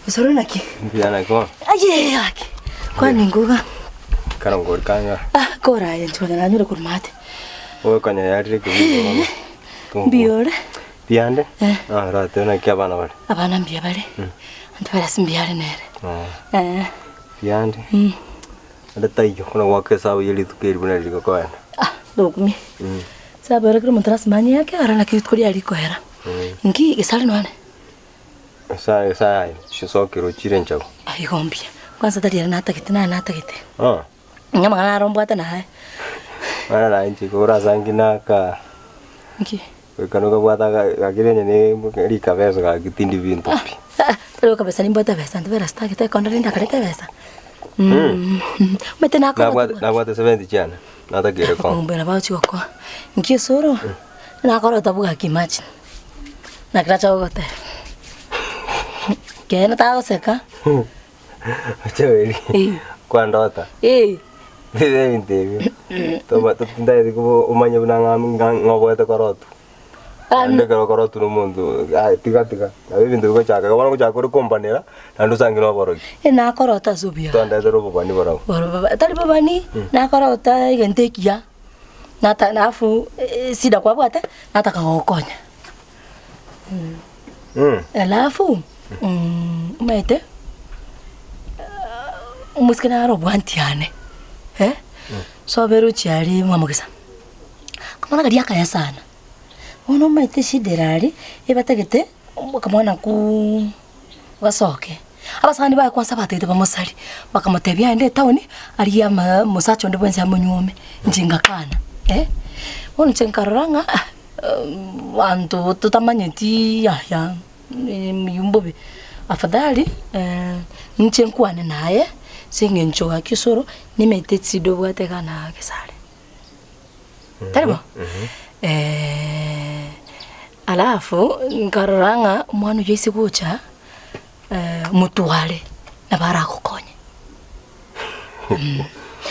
Osoro naki? Mbuya naki bono? Aye gaki, kwani ngoga. Ekero ngorika ng'a. Ah, kora aye inche onye nanyore korwa maate. Obe konya yarire ekebuya bono. Tongwa. Mbuya ore? Mbuya ande? Eh. Ah, oratebe naki abana bare? Abana mbuya bare, anto bare ase mbuya are nere. Ah. Eh. Mbuya ande? Ande taiyo, buna goaka esabu ye rituko eri buna riri gokoenda. Ah, ndokumia. Esabu ere kera omonto lasima anyeake aro naki rituko riaye rikoera. Nki gesare nonye? Esaa esaa yaye chisokero chire nchagu. Igo mbuya. Kwanza tari ere natagete naye natagete. Ah. Onye amang'ana aro mbwate naye. Bono naye inche igo orasangi naka. Nki? Goika nokabwate aka gaki onye ne rikabeso gaki tindi binto pi. Ah, tari gokabesa nimbwate ebesa ntibera sitagete ekonda rende akareta ebesa. Omanyete nakora Nabwate nabwate seventy chiane, natakeire kong'a. Ombe nabo agochi gokoa. Nki osoro? Nakora otabwaki imagine. Naki nacha gogotebia. Ekeene tagoseka. Ochaberi, Eh. kwandota. Eh. Ebinto ebio. Toba tintageti kobo omanye buna ng'a ng'a ng'oboete korotwa. Naende ekero okorotwa na omonto aye tiga tiga, nabo ebinto bigochaka igo bono ogochaka ore kombanera, naende osange na oborogi. Eh nakorota ase obuya. Tondetera obobani borobwo. Borobo tari bobani, nakorota egento ekiya. Nata alafu esida kwabwate, nataka gogokonya. Alafu omanyete, omosike nare obwanti yane, eh, sobera ochia aria mwamogisa, akamwana karia akaya sana, bono omanyete eshida ere aria, ebatagete akamwana kuu gasoke. Abasani baye kwansa batagete bamosarie, bakamotebia aende etown arigie ama omosacha onde bwensi amonyuome, inche ngakana eh. Bono inche nkarora ng'a ah abanto totamanyeti yaya eywo mbobe, afadhali inche nkwane naye ase eng'encho gaki osoro nimanyete echida obwate iga na gesare. Tari bo? Alafu nkarora ng'a omwana oyio aise gocha. motware nabo aragokonye.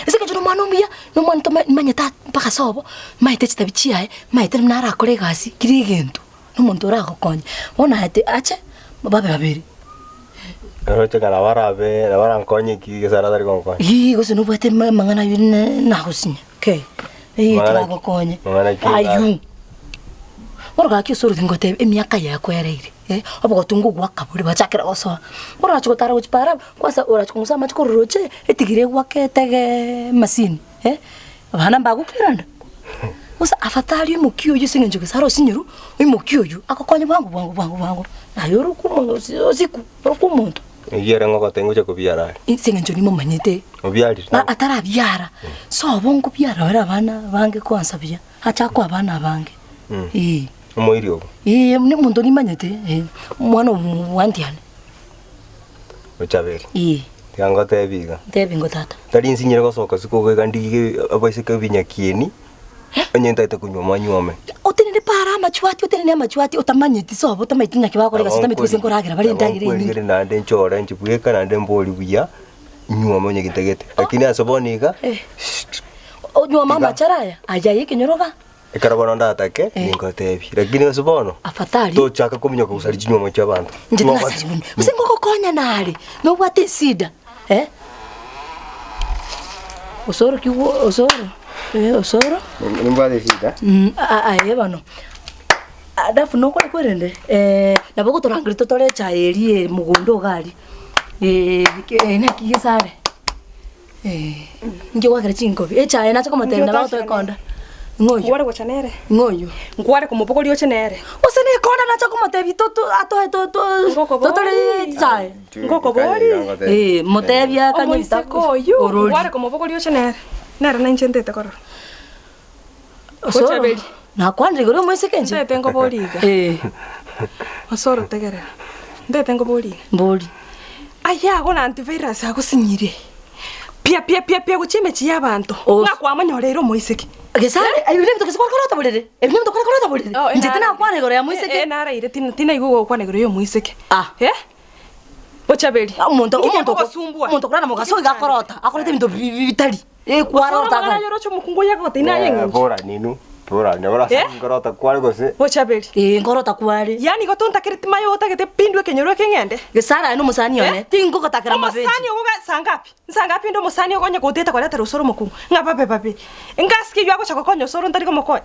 Ase eng'encho nomwana omuya, nomwana toma manyete aa mpaka sobo, maete chitabia chiaye, maete buna arakore egasi, kera egento, nomonto oragokonye. Bono aete ache, babe babere. Oroche ng'a nabo arabe nabo arankonye eki gose aratari gonkonya. Eeh gose nobwate ama amang'ana aywo na nagosinya kei, eeh Mang'ana ki? tiragokonye, Mang'ana ki? aywo. Bono gaki ase orosingo ngotebia emiaka yakwereire. Eh, obogotu ngogoaka bore bachakera gosoa. Orache gotara gochia para abwo, kwanza orache kong'usa amache korwa roche, etigire egwake etege emasini, eh, abana mbagokiranda. Gose afadhali oimokie oyio ase eng'encho gose arosinyeru, oimokie oyio, agokonye bwango bwango bwango bwango, naye orokwe omo osi osiku, orokwe omonto. Eyio ere ng'ogote ngocha kobiara are. Ase eng'encho nimomanyete, Obiarire? na atarabiara, sobo nkobiara ore abana bange kwansa buya, acha akoe abana abange, eh. Omoiri obo. Ee, nomonto nimanyete, ee, omwana obwantiane. Ochaberi. Ee. Tiga ngotebi iga. Ntebi ingo tata. Tari nsinyire gosoka isiko iga ndige abaiseke ebinyakieni, onye ntagete konyuoma nyuome. Otenene para amachwati, otenene amachwati otamanyeti sobo, otamanyeti naki bagokora egasi, otamanyeti gose nkoragera bare endagera enyinge. Nabo nkorigere naende nchore inche bweka naende mbori buya, nyuome onye gintagete. Lakini ase bono iga, Onyuome amachara aya, aya ya ekenyoro iga. Ekero bono ndatake, ningoteebie. Lakini ase bono, Afadhali. tochaka kominyoka gosaria chinyuomo chi'abanto. Inche tinasari buna. Gose ngogokonya nare, nobwate esida, eh? Osoro ki gwo osoro, eh osoro. Nimbwate esida? Aye bono. Alafu nokore kwerende, nabo ogotorangeria totore echae eria ere mogondo iga aria, naki gesare. Inche gwakera chinkobi, echaye nacha komotebia nabo agotoa ekonda, ng'a oyio, Nkware gocha nere. ng'a oyio. Nkware komobogoria oche nere. Gose na ekonda nacha komotebia to- to- atoe to- to- Ngokobori. totore echaye. Ngokobori. Eh, motebia akanye Omoiseke oyio, orori. nkware komobogoria oche nere. Nere nainche ntete korora. Osoro, Gochaberi. nakwanire igoro omoiseke inche? Ntete nkobori iga. Eh, Osoro tegerera. Ntete nkobori iga. mbori. Aya ago na antivirus agosinyire. Pia pia pia pia gochia emechie y'abanto. Os- Ng'a kwamonyoreire omoiseke. Gesare, ebi nebinto gose kware korota borere? Ebi nebinto kware korota borere? Oh, Inche enara- tinakwana igoro ya Eh, moiseke. eh, naraire tina- tinaigwa gokwana igoro ya omoiseke. Ah. Eh? Bochaberi. Omonto Nki omonto kegogosumbua? omonto okorara mogaso iga akorota, akorete ebinto bi- bi- bitari. Eh, Osoro kwarota amang'ana akare. aye oroche omokungu oyo agotebi naye eng'encho. Bora ninu. Bora, nyabora Eh? nkorota kware gose. Bochaberi. Ee, nkorota kware. Yaani igo tontakereti maye otagete pindwe ekenyoro eke ng'ende? Gesara aye nomosani one, tingogotakera mabeche. Omosani ogo ga saa ngapi? Nsaa ngapi inde omosani ogo onye goteta koretera osoro omokungu? Ng'a babe babe. Ngasike eywo agocha gokonya osoro ntari komokonya?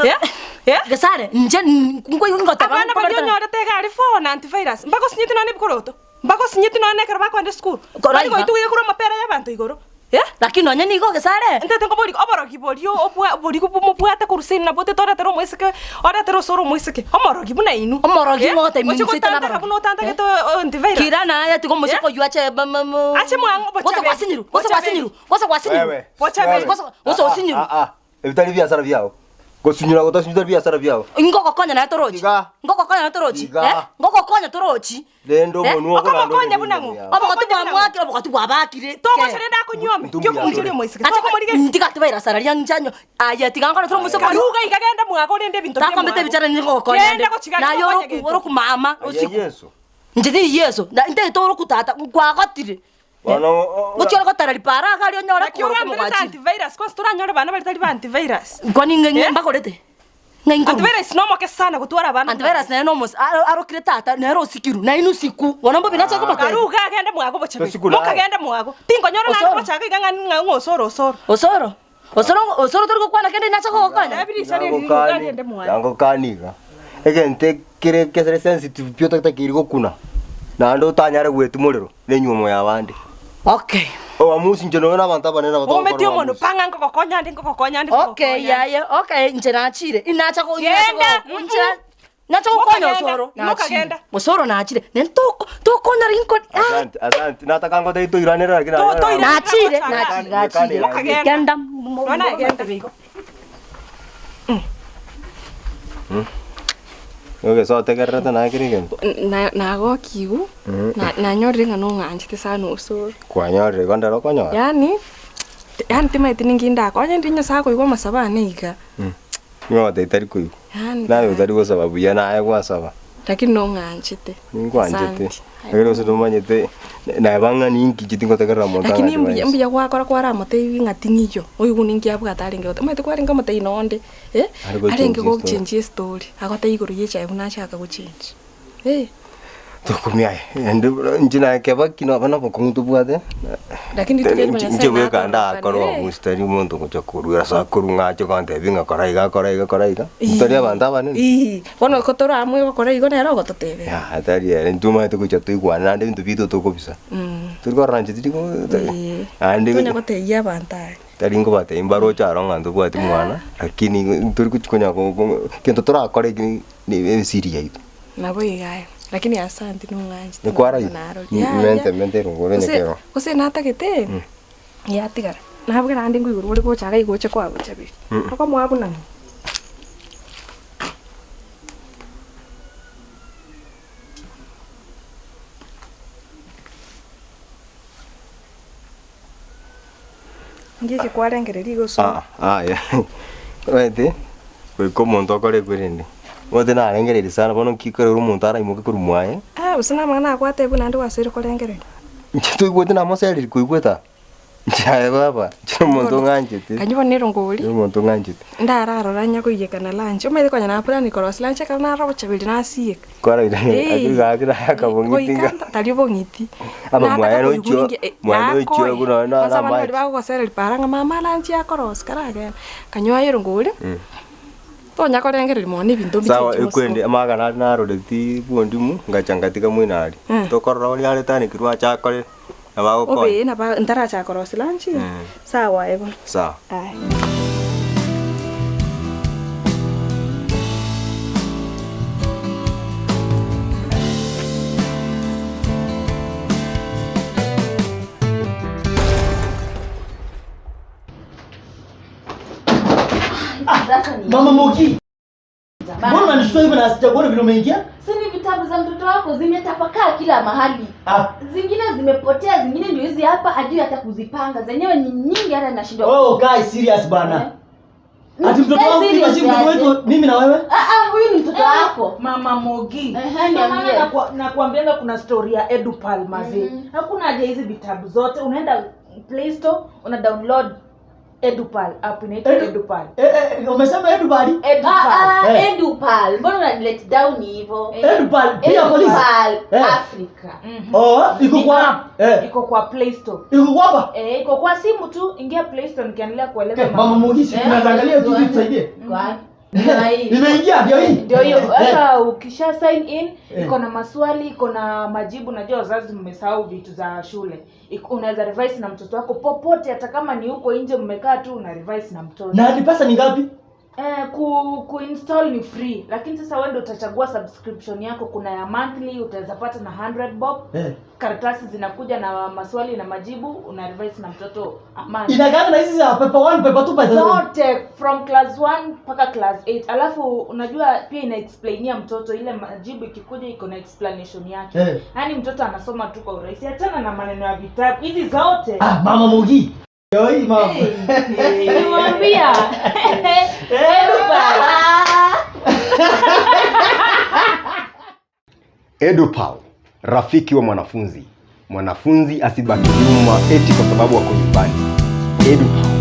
Eh? Eh? Gesare, inche nkoigwa ngoteba Abana baria onyorete iga aria phone antivirus, mbagosinyeti nonya na ebikoroto? Mbagosinyeti nonya na ekero bakoenda esukuru? Kora Bari iga. goitwa iga korwa amapera y'abanto igoro? Eh? Lakini nonya nigo gesare. Ntete nkoborie oborogi boria obwa boria mobwate korwa seino nabwo otete oretere omoiseke oretere osoro omoiseke omorogi buna inwe. Omorogi Eh? ng'o ogotebi Oche inse tari gotantaka aborogi? buna otantagete antivirus. Kira naye tiga omosike oywo ache Ache mwang'o Gose bochaberi. gwasinyirwe, gose Bochaberi. gwasinyirwe, gose gwasinyirwe. Wewe. Bochaberi. wewe. Gose- gose Ah, ah, osinyirwe. ah, ah. Ebi tari biasara biao. Gosinyura gotasinyura tari biasara biao. Ngogokonya naye torochi. Tiga. Ngogokonya naye torochi. Tiga. Eh? Ngogokonya torochi. Rende Eh? omonwa okorande Okomokonya buna ng'o? Obogotu bwamwakire, obogotu bwabakire. Togocha rende akonyuome, Ntumbu ki okomocheria yatore. omoiseke? Acha Tokomorigereria. tiga tibairasara ria nchanyo. Aye tiga nkore tore omoiseke oyo. Karuga iga genda mwago rende ebinto bia Takombete mwago. ebichara nini gogokonya Genda nde. gochiga Naye gokonya oroku gento. oroku mama Aye osiku. Yeso. Inche tindi Yeso. Na intagete oroku tata kwagotire. Bono Gochia ore gotara ripara iga aria onyore Naki kogoro oramberete komogwachire. antivirus kwanza toranyore abana baria tari ba antivirus. Kwani ng'ai Eh? mbagorete? Ng'ai nkorwa? Antivirus nomoke sana gotwara abana. Antivirus nere nomos aro arokire tata nere osikirwe nainwe usiku bono mbobe nache komotebia. Karu iga agende mwago bochaberi. Tosiku naye. Mokagende mwago. Tinkonyora naende Osoro. gochaka iga ng'a ng'a ng'a osoro osoro. Osoro, osoro osoro tori gokwana kende nache kogokonya? Ebirisha riri riria agende mwaye. Nagokani iga. Egento ekere kesere sensitive pi otatakiri gokuna, naende otanyare goetia morero. Nenyuomo y'abande. Okay. Oamusi inche nonya nabanto abanene nabo togokora Ometi omonwe oamusi. pang'a nkogokonya ande nkogokonya ande Okay, nkogokonya ande. yaye, okay, inche nachire, inacha go inacha Genda, go inche nacha gokonya Mokagenda, osoro, nachire. mokagenda. Osoro nachire, ne toko tokonyora inko ah, Asante, asante. Nataka ngotebi toiranere lakini To- naye- toirane. nachire, Mokagenda. nachire, nachire. Mokagenda. Genda. Nonya genda. Ogese otegererete naye kera egento. Nagokigwa, nanyorire ng'a nong'anchete sana osoro. Kwanyorire igo ndero okonyora. Yaani, yaani timaeti ninki ndakore, onye ndiri Nyasaye akoigwa amasabo ane iga. Nigo ogoteba tari koigwa. Yaani Naye otari gosaba buya naye gwasaba. Lakini nong'anchete. Ninkwanchete. Asante. Ekero gose nomanyete neba ng'a ninki inche tingotegerera monto Lakini ang'anche mbuya bwansi. mbuya gwakora kwaramotebi ng'a ting'iyo, oigwe ninki abwate arenge goteba, omanyete kwarenge omotebia nonde eh, Are gochenjia arenge estory. gochenjia estory, agotebia igoro ya echae buna achaka gochenjia eh. Tokumia aye, naende buna inche naye kebaki noba na obokong'u tobwate, Lakini rituko erimo inche Nyasaye inche bweka ndakore natorokanie. oamusi tari omonto ogocha korwa ase akorwa ng'a ache gontebia ng'a kora iga kora iga kora iga, tari abanto abanene. Ii, bono ko tore amo ogokora igo nere ogototebia. Yaya tari ere, intwe omanyete gocha toigwane naende ebinto biaito tokobisa. Tori korora inche tiri ko naende Tonya gotebia abanto aya. Tari nkobatebia mbaroche aro ng'a ntobwati mwana, lakini ntori gochi konya go go egento torakore eki ne esiri yaito. Nabo iga aye, lakini asante nong'anchete Nikwaraire? narori. Mente mente erongori onye Gose kero. gose natagete, yatigara. Nabwo naende nkoigoro ore gocha iga igocha kwagochaberi. Okomoa buna ng'o? Ngiki kwarengereria igo so. Ah, aya. Omanyete, goika omonto okore ekwerende. Omanyete narengereiri sana bono nki ekero omonto araimoke korwa mwaye. Ah, gose namang'ana akwatebia buna naende gwasoire korengereria. Inche toigwete namoseriri koigwete aa. Inche aye baba, inche nomonto ng'anchete. Kanywa bono erongori. Nomonto ng'anchete. Ndararora nya koiyekana lunch, omanyete konya na plan korosia lunch ekero narora obochaberia nasieka. Kwaraire akiri gaki naye akabong'iti Goika nga. nta tari obong'iti. Aba Nataka mwaye koigwa nochio, ninki mwaye nochio nakoe. buna nonya Kwanza na abana baria amache. bagogosereria para ng'a mama lunch akorosia karagende. Kanywa aye erongori, tonya korengereria mono ebinto Sawa mbichechi ekwende mosiko. amagana aria naroreti bwondimu ngacha ngatiga moino aria. Tokorora oria aretanekirwe ache akore. Nabo agokonya. Obe nabo ntarachaka korosia lunch, sawa aye bono. Sawa. Aye. Mama Moki. Mbona unanishtua hivyo na sijakuona vile umeingia? Si ni vitabu za mtoto wako zimetapakaa kila mahali. Ah, Zingine zimepotea, zingine ndio hizi hapa, ajui hata kuzipanga. Zenyewe ni nyingi hata nashindwa. oh guys, serious bana. Ati mtoto Eh, wangu serious si mtoto aje? wetu mimi na wewe? Ah ah, huyu ni mtoto wako. Mama Mogi. Ehe, Ndio maana niambie. nakuambianga kuna story ya Edupal mazee. Mhm. Hakuna haja hizi vitabu zote, unaenda Play Store una download Edupal app inaitwa Edu- Edupal. Eh, eh, umesema Edupal? Edupal. Ah, ah, Eh. Edupal. Mbona unanilet down hivyo? Edupal pia polisi. Edupal Eh. Africa. Oh, iko Ni kwa app. eh, Iko kwa Play Store. iko kwa hapa. Eh, iko kwa simu tu, ingia Play Store nikiendelea kueleza Okay, mama Mugisi, Eh, tunaweza angalia hiyo kitu tusaidie. Kwa ndio hii. Imeingia ndio hii. Ndio hiyo Eh, sasa, ukisha sign in Eh. iko na maswali, iko na majibu. Najua wazazi mmesahau vitu za shule, unaweza revise na mtoto wako popote, hata kama ni huko nje mmekaa tu, una revise na mtoto. Na ni pesa ni ngapi? Eh, ku kuinstall ni free, lakini sasa wewe ndio utachagua subscription yako. Kuna ya monthly utaweza pata na 100 bob. Eh. Karatasi zinakuja na maswali na majibu, una revise na mtoto amani Inakaa na hizi za paper 1, paper 2, paper 3. zote from class 1 mpaka class 8. Alafu unajua pia ina explainia mtoto ile majibu ikikuja iko na explanation yake. Eh. Yaani mtoto anasoma tu kwa urahisi, achana na maneno ya vitabu hizi zote. Ah, mama Mugi. Ndio hii mama. Nilimwambia. Edupal. Edupal, rafiki wa mwanafunzi. Mwanafunzi asibaki nyuma eti kwa sababu wako nyumbani. Edupal.